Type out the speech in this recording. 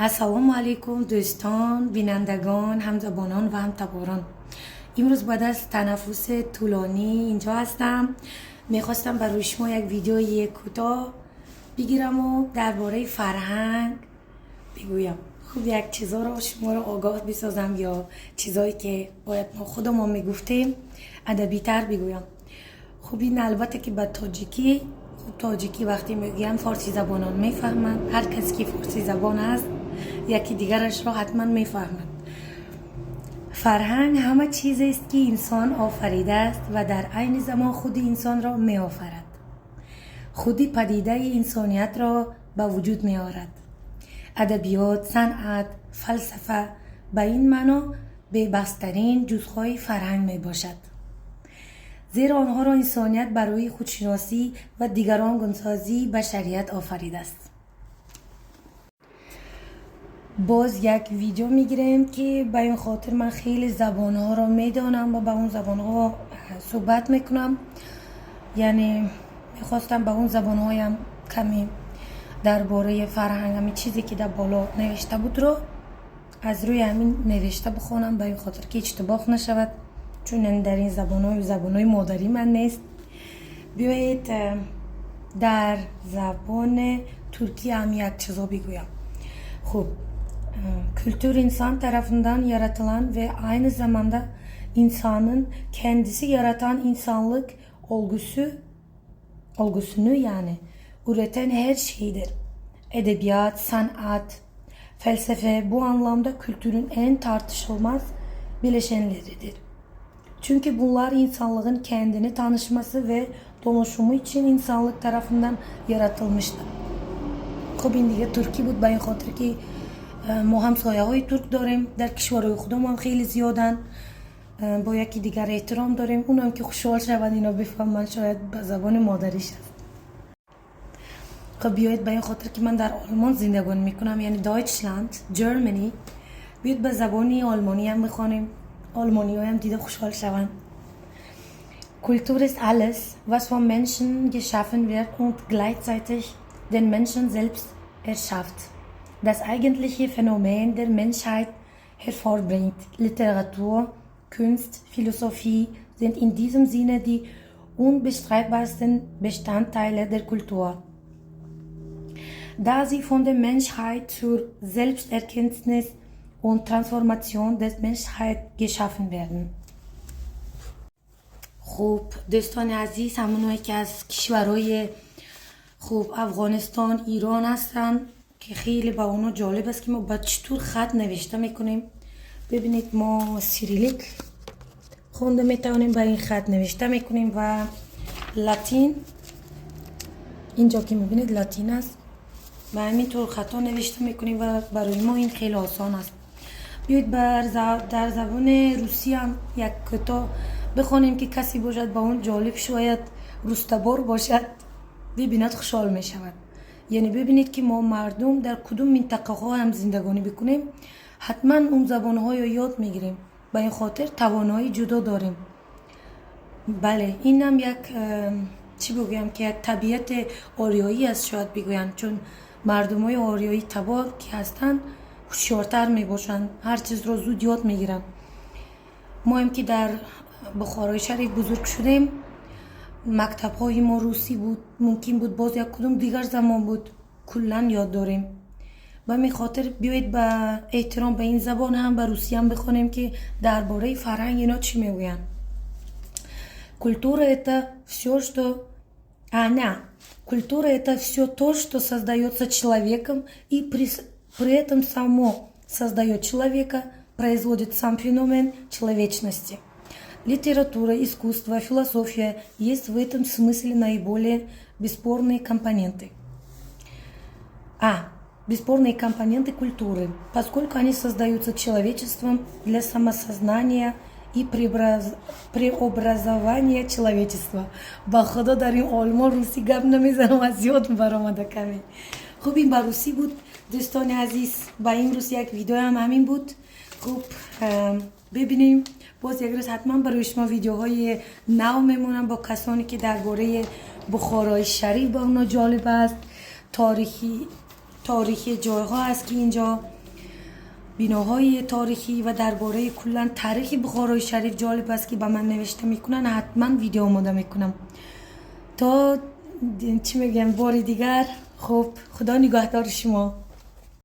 Ассалому алайкум, дӯстон, бинандагон, ҳамзабонон ва ҳамтаборон. Имрӯз баъд аз танаффуси тӯлонӣ инҷо ҳастам. Мехостам барои шумо як видеои кӯтоҳ бигираму дар бораи фарҳанг бигӯям. Хуб, як чизоро шуморо огоҳ бисозам ё чизое ки бояд мо худамон мегуфтем, адабитар бигӯям. Хуб, ин албатта ки ба тоҷикӣ. Хуб, тоҷикӣ вақте мегӯям, форсизабонон мефаҳманд. Ҳар касе ки форсизабон аст, яки дигарашро ҳатман мефаҳмад. Фарҳанг ҳама чизест, ки инсон офаридааст ва дар айни замон худи инсонро меофарад, худи падидаи инсониятро ба вуҷуд меорад. Адабиёт, санъат, фалсафа ба ин маъно бебаҳстарин ҷузъҳои фарҳанг мебошад, зеро онҳоро инсоният барои худшиносӣ ва дигаргунсозии башарият офаридааст. Боз як видео мегирем, ки ба ин хотир ман хеле забонҳоро медонам ва ба он забонҳо суҳбат мекунам. Яъне мехостам ба он забонҳоям каме дар бораи фарҳанг, ҳамин чизе ки дар боло навишта будро, аз рӯи ҳамин навишта бихонам, ба ин хотир ки иштибоҳ нашавад, чун дар ин забонҳои забонҳои модарӣ ман нест. Биёед, дар забони туркӣ ҳам як чизо бигӯям. Хуб, kültür insan tarafından yaratılan ve aynı zamanda insanın kendisi yaratan insanlık olgusunu yani üreten her şeydir. Edebiyat, sanat, felsefe bu anlamda kültürün en tartışılmaz bileşenleridir. Çünkü bunlar insanlığın kendini tanışması ve donuşumu için insanlık tarafından yaratılmıştır. Хуб, ин дига туркӣ буд, ба ин хотир ки мо ҳамсояҳои турк дорем дар кишварҳои худамон, хеле зиёданд. Бо яки дигар эҳтиром дорем, унам ки хушҳол шаванд, ино бифаҳманд, шояд ба забони модариш аст. Хуб, биёед, ба ин хотир ки ман дар Олмон зиндагонӣ мекунам, яъне Deutschland, Germany, биёед, ба забони олмониам бихонем, олмониҳоям дида хушҳол шаванд. Kultur ist alles, was vom Menschen geschaffen wird und gleichzeitig den Menschen selbst erschafft. Das eigentliche Phänomen der Menschheit hervorbringt. Literatur, Kunst, Philosophie sind in diesem Sinne die unbestreitbarsten Bestandteile der Kultur, da sie von der Menschheit zur Selbsterkenntnis und Transformation der Menschheit geschaffen werden. خب دوستان عزیز، همونایی که از کشورهای خوب افغانستان، ایران هستن که خیلی با اونا جالب است که ما با چطور خط نوشته میکنیم. ببینید، ما سیریلیک خونده میتوانیم، با این خط نوشته میکنیم و لاتین، اینجا که میبینید لاتین است و همینطور خطا نوشته میکنیم و برای ما این خیلی آسان است. بیاید در زبان روسی هم یک کتاب بخوانیم که کسی باشد با اون جالب، شاید روستبار باشد، ببیند خوشحال می شود. یعنی ببینید که ما مردم در کدوم منطقه ها هم زندگانی بکنیم، حتما اون زبان های یاد میگیریم. به این خاطر توانایی جدا داریم. بله، این هم یک چی بگویم که یک طبیعت آریایی است شاید بگویم، چون مردم های آریایی تبار که هستند، هوشیارتر می باشند، هر چیز رو زود یاد میگیرن. ما هم که در بخارای شریف بزرگ شدیم، مکتب های ما روسی بود، ممکن بود باز یک کدوم دیگر زمان بود، کلا یاد داریم. به می خاطر بیایید به احترام به این زبان هم به روسی هم بخوانیم که درباره فرهنگ اینا چی میگوین. Культура это все, что... А, не. Культура это все то, что создается человеком и при этом само создает человека, производит сам феномен человечности. Литература, искусство, философия есть в этом смысле наиболее бесспорные компоненты. Бесспорные компоненты культуры, поскольку они создаются человечеством для самосознания и преобразования человечества. Ба худо, дар ин Олмон русӣ гап намезанам, аз ёд баромада каме. Хуб, ин ба русӣ буд, дӯстони азиз. Ба имрӯз як видеоам ҳамин буд. Хуб, бибинем, боз як рӯз ҳатман барои шумо видеоҳои нав мемонам бо касоне ки дар бораи Бухорои Шариф ба оно ҷолиб аст, таърихи. تاریخی جایها است که اینجا بیناهای تاریخی و درباره کلا تاریخ بخارای شریف جالب است که به من نوشته میکنن، حتما ویدیو آماده میکنم. تا چی میگم، بار دیگر، خب، خدا نگهدار شما.